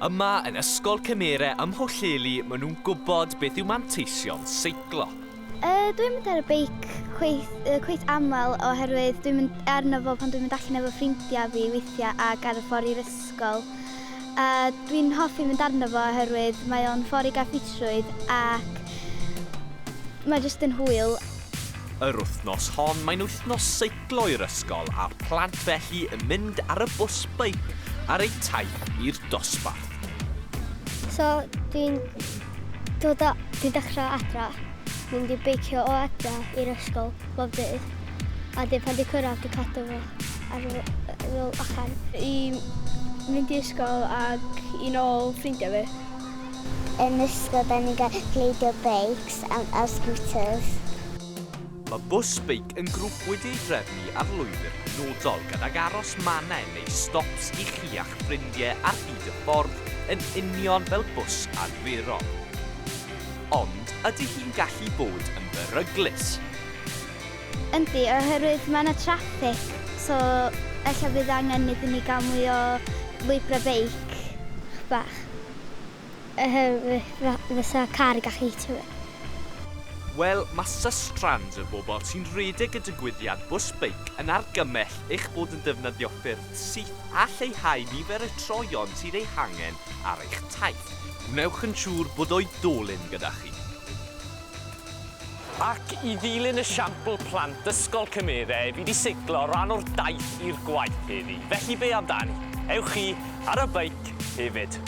Yma yn Ysgol Cymere ym Mhwllheli maen nhw'n gwybod beth yw manteision seiclo. Yy dwi'n mynd ar y beic cweit yy cweit aml oherwydd dwi'n mynd arno fo pan dwi'n mynd allan efo ffrindiau fi weithiau ac ar y ffordd i'r ysgol. A dwi'n hoffi mynd arno fo oherwydd mae o'n ffordd i gael ffitrwydd ac mae jyst yn hwyl. Yr wythnos hon mae'n wythnos seiclo i'r ysgol a'r plant felly yn mynd ar y bws beic ar eu taith i'r dosbarth. So dwi'n dod o, dwi'n dechrau adra, mynd i beicio o adra i'r ysgol bob dydd. A wedyn pan dwi'n cyrraedd dwi'n cadw fo ar fel allan. I mynd i ysgol ac i nôl ffrindiau fi. Yn ysgol da ni'n cael reidio beics a, a scooters. Mae Bws Beic yn grŵp wedi ei drefnu ar lwybr penodol gydag aros mannau neu stops i chi a'ch ffrindiau ar hyd y ffordd yn union fel bws arferol. Ond ydy hi'n gallu bod yn beryglus? Yndi, oherwydd mae yna traffig, so ella fydd angen iddyn ni gael mwy o lwybrau beic bach. Oherwydd fysa car yn gallu hitio fi. Wel, mae Sustrans, y bobl sy'n rhedeg y digwyddiad bws beic, yn argymell eich bod yn defnyddio ffyrdd syth a lleihau nifer y troeon sydd eu hangen ar eich taith. Gwnewch yn siŵr bod oedolyn gyda chi. Ac i ddilyn esiampl plant Ysgol Cymere, fi 'di seiclo ran o'r daith i'r gwaith heddi. Felly be amdani? Ewch chi ar y beic hefyd.